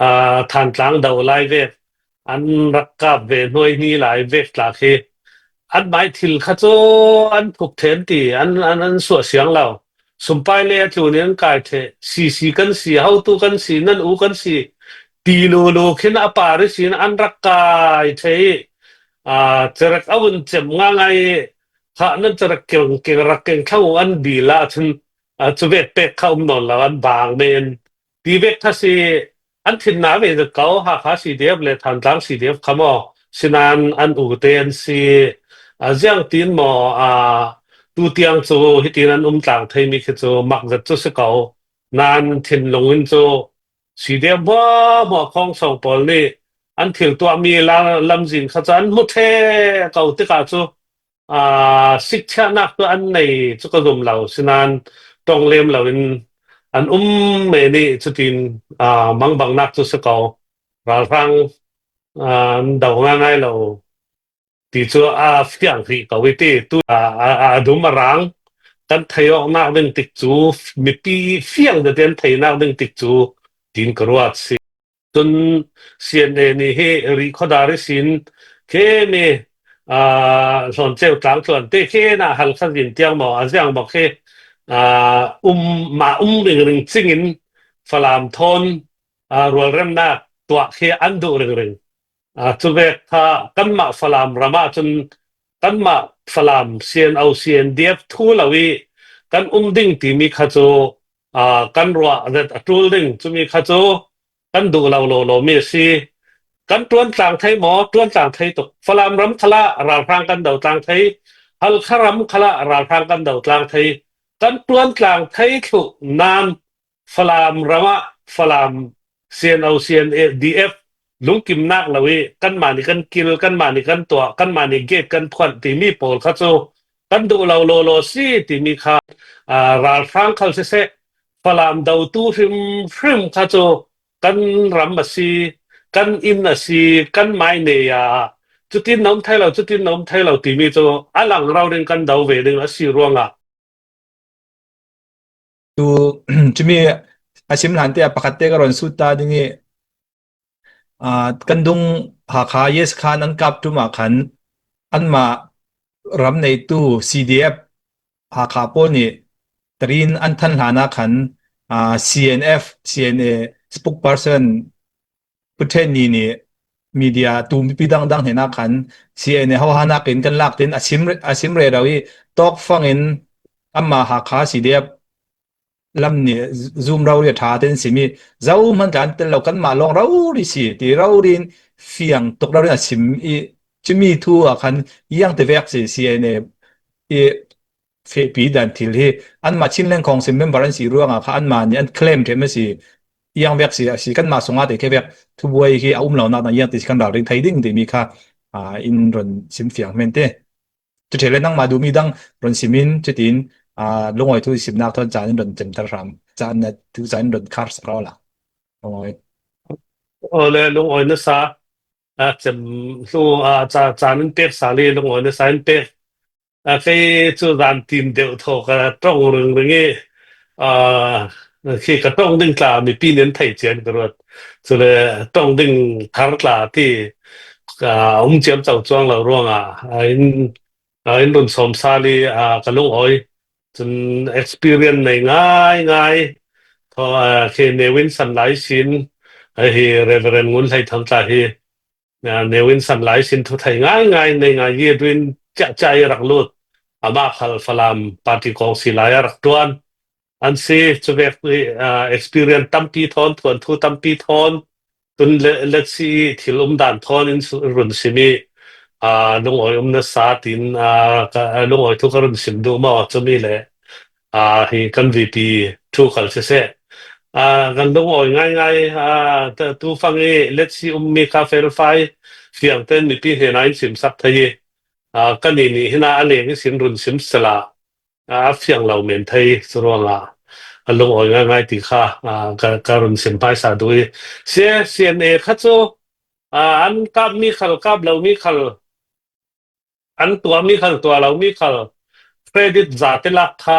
Thantlang do lai vek an rak kap ve hnuai hni lai vek tlak hi an mai thil kha cu an thuk then ti an an an suah siang lo. Sumpai le a tlun in an kai the CC kan si hotu kan si nan u kan si ti lulu khin a par i sin an rak kai the i carek a vun cem nga ngai i khah nan carek keng keng rak keng thlang an dil ahcun cu vek pek kha um nawn lo an baang men ti vek kha si an thin na ve ko. Hakha CDF le Thantlang CDF kha maw sinan an u te an si ziang tin maw tu tiang cu hitin an um tlang theimi khi cu mak zat cu si ko nan thinlung in cu CDF hmuahhmuah khawngsawng pawl nih an thil tuahmi lamzin kha cu an hmu the ko tikah cu sikchiahnak cu an nei cu ka zum lo. Sinain tong lem loin an um men i cutin mangbangnak cu si ko. Ralhrang an do ngai lo ti cu a fiang rih ko i ti tu a dum a rang kan thei awknak ding tik cu mipi fiang tete an theinak ding tik cu tin ka ruat si. Cun CNA nih hi Rihkhawdar i sin khemi Hlawnceu tlangtluan te khi na Halkha zin tiang maw a ziang maw khi um mah um ringring cing in Falam thawn rualremnak tuah khi an duh ringring. Cu vek kha kanmah Falam ram ahcun kanmah Falam CNO CNDF thu lo i kan um ding timi kha cu kan ruah that a ṭul ding. Cumi kha cu kan duh lo lawlaw mi a si. Kan ṭuan tlang thei maw? Ṭuan tlang thei tuk. Falam ram khala ralhrang kan do tlang thei. Halkha ram khala ralhrang kan do tlang thei. Kan ṭuan tlang thei thlu nan Falam ram ah Falam CNO CNDF lungkimnak lo i kanmah nih kan kil, kanmah nih kan tuah, kanmah nih gate kan phuanh timi pawl kha cu kan duh lo lawlaw si timi kha ralhrang khal siseh Falam dotu hrimhrim kha cu kan ram a si, kan inn a si, kan mai ne ah cutin na um thai lo, cutin na um thai lo timi cu a lang ro ding kan do ve ding a si ruangah. Tu cumi a sim hlan te ah pakhat te ka ron sut ta ding i kan dung Hakha yes khan an kap tum ah khan anmah ram neitu CDF Hakha pawl nih tarin an than hlan ah khan CNF CNA spokesperson Pu Ṭhen Ni nih media tu mipi dangdang hnen ah khan CNA hohanak in kan lak tin a sim re ro i tawkfang in amah Hakha CDF lam nih zoom ro ri tha ten simi zo man kan tel lo kan mah lawng ro ri si ti ro rin fiang tuk ro rin a sim i chimi thu ah khan iang te vek si CNA i fehpi dan thil hi anmah Chinland Council member an si ruangah kha anmah nih an claim them a si iang vek si a si kanmah sungah te khe vek thubuai hi a um lo nak iang ti kan ralring thei ding timi kha in ron sim fiang men te cu le nangmah duhmi dang ron simin cutin lungoi thu simnak thon caan in ron cemter hram caan na tu caan in ron khar sak la oi. Ole lungoi na sa cem hlu ca caan in pek sa le lungoi na sa in pek. Kei cu zan tim deuh thaw ka tong ringring i khi ka tong ding tla mipi nih an thei cian ka ruat. Cule tong ding thar tla ti um ciam co cuang lo ruangah in in run sawm sal i ka lungawi. Cun experience nei ngaingai khi Newin San Lai sin hi Reverend Ngun Hlei Thang tla hi Newin San Lai sin thu thei ngaingai nei ngai i rin ciahcia i rak lut. Amah khal Falam party kong si lai a rak tuan. An si cuvek experience tampi thawn thuan thu tampi thawn tun let si thil um dan thawn in run simi lungawi um na sa tin lungawi thu ka run sim duh maw chumi le hi kan VP thu khal siseh kan lungawi ngaingai tu fang i let's see ummi kha felfai fiang ten mipi he na in sim sak thei i kan i nih hina a leng i sin run sim sela a fiang lo men thei curuangah a lungawi ngaingai ti kha ka run sim hmaisa duh i CNA kha cu an kap mi khal kap lo mi khal An tuahmi khal tuah lomi khal credit zate lak kha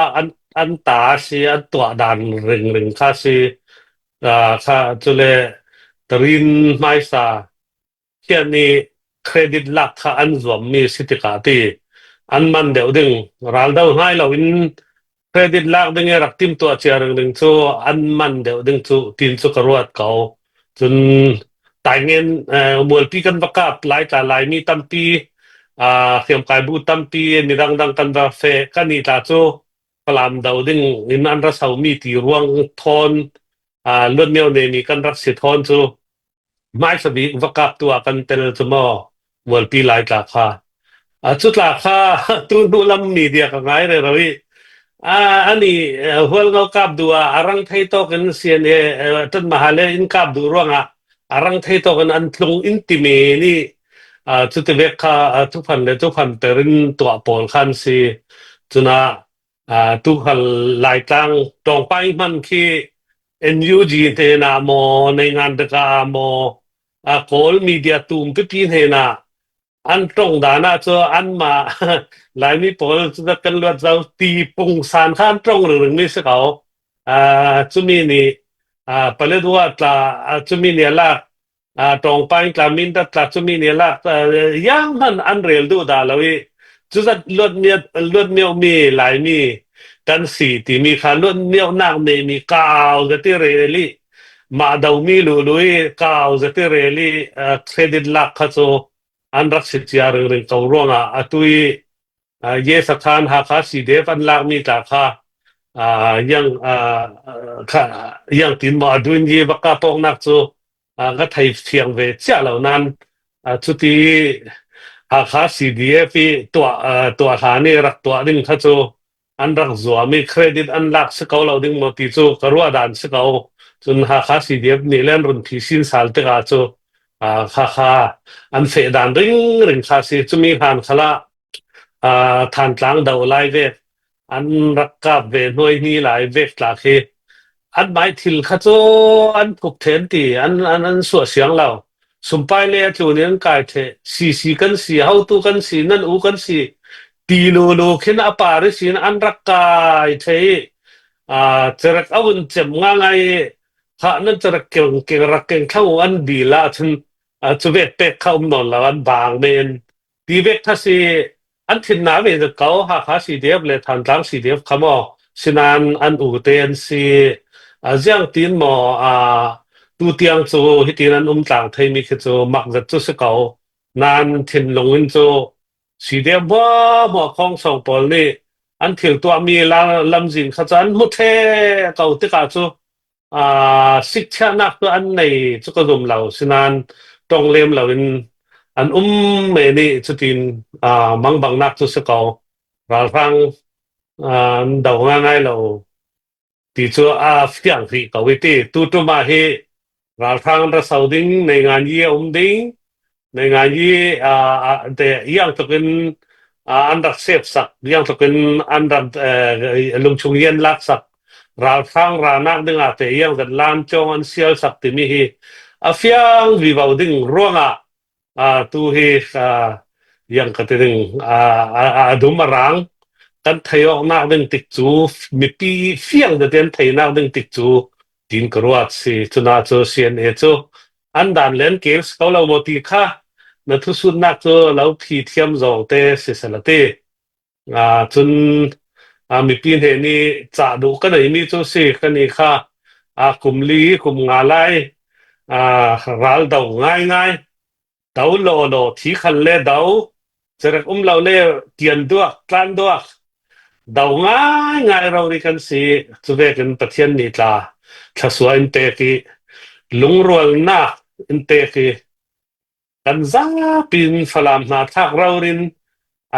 an ta a si, an tuah dan ringring kha si. Kha cule Tarin hmaisa khian i credit lak kha an zuammi si tikah ti an man deuh ding. Raldo hnai loin credit lak ding i rak timtuah cia ring ding cu an man deuh ding cu tin cu ka ruat ko. Cun taingen mualpi kan va kap lai tla Laimi tampi hriamkai bu tampi mi dangdang kan va fe kan i tla cu Falam do ding in an ra somi ti ruang thawn luatmio ne mi kan rak si thawn cu hmaisa bik va kap tu ah kan tel cu maw mualpi lai tla kha cu tla kha tu hnu lam media ka ngai re ro i ani hualngo kap du ah arang thei tawk in CNA ṭan mahale in kap du ruangah arang thei tawk in an tlung in timi ni cuti vek kha thuphan le thuphan perin tuah pawl khan si. Cuna tukhal Laitlang tawngpai hman khi NUG hnenah maw nei ngan daka maw Kawl media tum pipi hnenah an tong dan ah cu anmah Laimi pawl cu kan luat zo ti pungsan kha an tong ring mi si ko. Cumi nih Paletwa tla cumi nih a lak Tawngpaing tla Mindat tla cumi nih a lak yang hman an rel duh dah lo i cuzat luat miomi Laimi kan si timi kha luat mionak neihmi kau zati rel i mah domi lulu i kau zati rel i credit lak kha cu an rak si cia ringring ko ruangah atu i Ye sakhan Hakha CDF an lakmi tla kha yang kha yang tin maw aduin yi baka pawknak cu ka thei fiang ve chiah lo nan cuti Hakha CDF i tuah tuah hlan i rak tuah ding kha cu an rak zuam i credit an lak si ko lo ding maw ti cu ka ruah dan si ko. Cun Hakha CDF nih le an run phi sin sal tikah cu Hakha an feh dan ring ring kha si. Cumi hlan khala Thantlang do lai vek an rak kap ve hnuai hni lai vek tla khi an mai thil kha cu an thup then ti an an an suah siang lo. Sumpai le a tlun in an kai the CC kan si hotu kan si nan u kan si ti lulu khin a par i sin an rak kai the i cerek a vun cem nga ngai i kha nan cerek keng keng rak keng thlang an dil ah cun cu vet pek kha um nawn lo an bang men ti vek kha si an thin na ve zat ko. Hakha CDF le Thantlang CDF kha maw sinan an u te an si ziang tin maw tu tiang cu hitin an um tlang theimi khi cu mak zat cu si ko nan thinlung in cu CDF hmuahhmuah khawngsawng pawl nih an thil tuahmi lamzin kha cu an hmu the ko tikah cu sikchiahnak cu an nei cu ka zum lo. Sinan tong lem loin an um me nih cutin mangbangnak cu si ko. Ralhrang an do ngai lo ti cu a fiang rih ko i ti tu tum ah hi ralhrang ra so ding nei ngan yi a um ding nei ngan yi te iang tluk in an rak sep sak iang tluk in an rak lungchung yen lak sak ralhrang ranak ding ah te iang zat lam chong an sial sak timi hi a fiang vivo ding ruangah tu hi yang ka ti ding a dum a rang kan thei awk nak ding tik cu mipi fiang te an thei nak ding tik cu tin ka ruat si. Cuna cu CNA cu an dan len kel ko lo mo ti kha na thu nak cu lo phi thiam zawng te si salati. Cun mipi hne nih cah duh ka neimi cu si kan i kha kum li kum nga lai ral do ngaingai do lawlaw thi khal le do cerek um lo le tian duak tlan duak do ngaingai rori kan si. Cu vekin Pathian nih tla thlasua in pek i lungrualnak in pek i kan zapi in Falam hna thlak rorin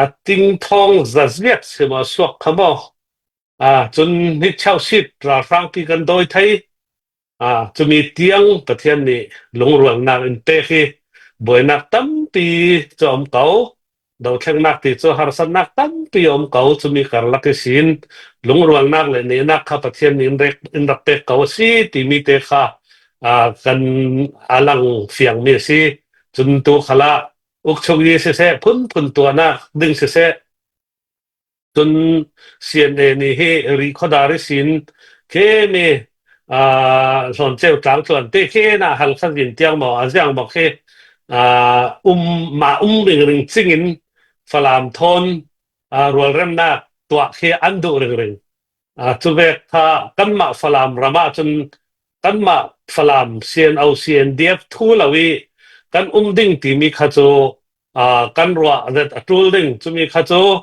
a tingthawng zazviak si maw suak kha maw cun hi chausit ralhrang ti kan dawi thei cumi tiang Pathian nih lungrualnak in pek i buainak tampi cu um ko dothlennak ti cu harsatnak tampi um ko cumi karlak i sin lungrualnak le nehnak kha Pathian nih in rak pek ko a si timi te kha kan a lang fiangmi a si. Cun tu khala ukchung i siseh phunphun tuahnak ding siseh cun CNA nih hi ri khuadar i sin khemi. Hlawnceu tlangtluan te khi na Halkha zin tiang maw a ziang maw khi um ma um ringring cingin Falam thawn rualremnak tuah khi an duh ringring. Cu vek kha kanmah Falam ram ahcun kanmah Falam CNO CNDF thu lo i kan um ding timi kha cu kan ruah zet a ṭul ding. Cumi kha cu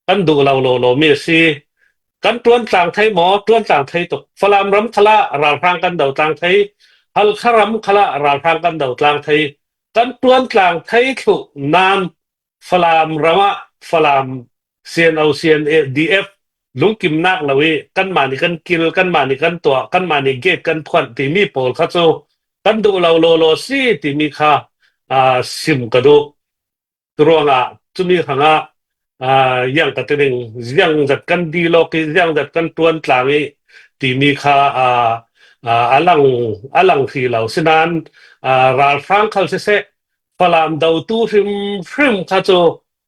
kan duh lo lawlaw mi a si. Kan ṭuan tlang thei maw? Ṭuan tlang thei tuk. Falam ram khala ralhrang kan do tlang thei. Halkha ram khala ralhrang kan do tlang thei. Kan ṭuan tlang thei thlu nain Falam ram ah Falam CNO CNDF lungkimnak lo i kanmah nih kan kil, kanmah nih kan tuah, kanmah nih gate kan phuanh timi pawl kha cu kan duh lo lawlaw si timi kha sim ka duh. Ruangah cumi hrangah iang ka ti ding ziang zat kan dilok i ziang zat kan tuan tlang i timi kha a lang a lang hri lo. Sinain ralhrang khal siseh Falam dotu hrimhrim kha cu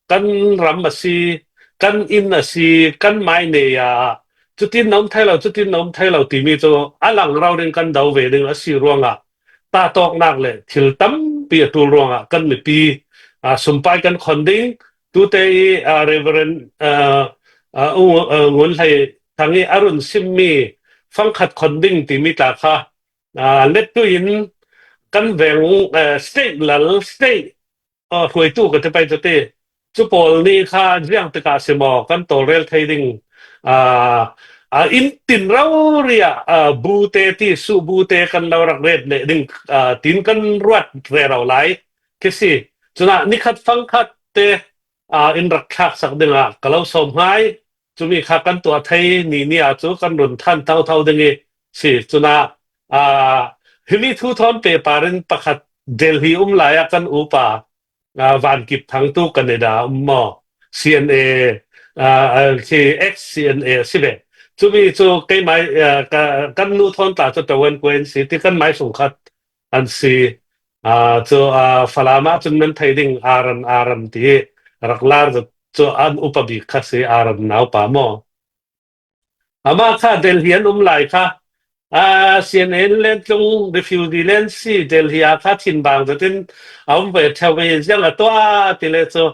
kan ram a si, kan inn a si, kan mai ah cutin na um thai lo, cutin na um thai lo timi cu a lang ro ding kan do ve ding a si ruangah ta tawknak le thil tampi a tul ruangah kan mipi sumpai kan khon ding tute i Reverend Ngun Hlei Thang i a run simmi fangkhat khon ding timi tla kha lettu in kan veng state lal state hruaitu ka ti pai cu ti cu pawl nih kha ziang tikah si maw kan tawlrel thei ding in tin ro ria bu te ti su bu te kan lo rak ret le ding tin kan ruat re ro lai khi si cuna nikhat fangkhat te in rak thlak sak dingah ka lo som ngai cumi kha kan tuah thei ni ni ah cu kan run than tho tho ding i si cuna himi thu thon pe in pakhat Delhi um lai ah kan upa van kip thang tu Canada um maw CNA khi ex CNA si ve cumi cu keimai kan nu thon ta cu tawan kuen si ti kan mai sung khat an si. Cu Falam ah cun nan thei ding Aran Aran ti rak lar cu an upa bik kha si Aran naupa maw. Amah kha Delhi an um lai kha CNN len tlung refugee len si Delhi ah kha thinbang zatin a um ve theo ve ziang a tuah ti le cu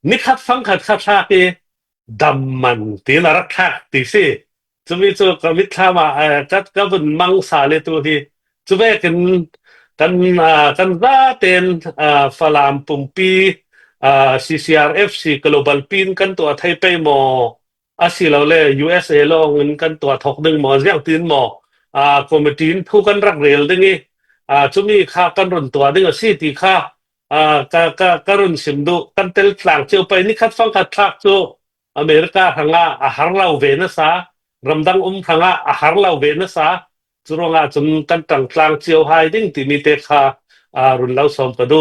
nikhat fangkhat kha thlak i dam man tin a rak thlak ti si. Cumi cu ka mitthlam ah ka vun mang sa le tu hi cu vekin kan kan zaten Falam pumpi CCRFC global pin kan tuah thei pei maw asilole USA lawng in kan tuah thok ding maw ziang tin maw committee in phu kan rak rel ding i cumi kha kan run tuah ding a si ti kha ka ka ka run sim duh kan tel tlang cio pei ni khat fang khat thlak cu America hrangah a har lo ve nasa, ramdang um hrangah a har lo ve nasa. Cu ruangah cun kan ṭang tlang cio hai ding timi te kha run lo sawm ka duh.